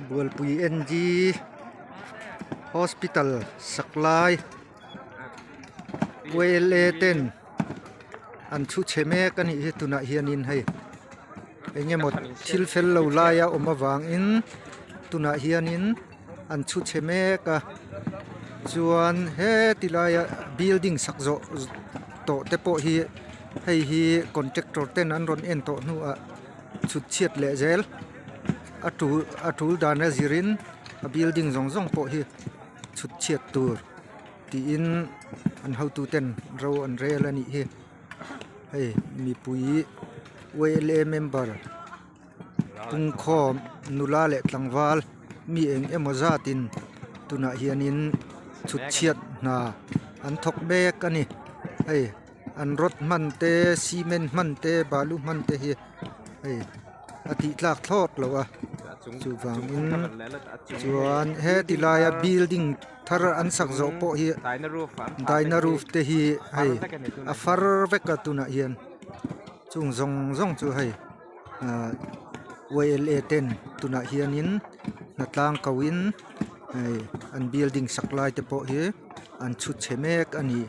Bualpui N G hospital sak lai U L A ten an thu chhe mek a nih hi tunah hianin hei eng emaw thil fel lo lai a awm avangin tunah hianin an chhu chhe mek a chuan heti laia building sak zawh tawh te pawh hi hei hi contractor ten an rawn en tawh hnuah chhut chhiat leh zel a tul a tul dan a zirin a building zawng zawng pawh hi chhut chhiat tur tiin an hotu ten ro an rel a nih hi hei mipui Y L A member pungkhawm nula leh tlangval mi eng emaw zatin tunah hianin chhut chhiat hna an thawk mek a ni hei an rod hman te cement hman te balu hman te hi hei a tih tlak thlawt loh a chuvangin chuan heti laia building thar an sak zawh pawh hi dyna roof te hi hei a far vek a tunah hian. Chung zawng zawng chu hei ahh Y L A ten tunah hianin hnatlang ko in hei an building sak lai te pawh hi an chhut chhe mek a ni.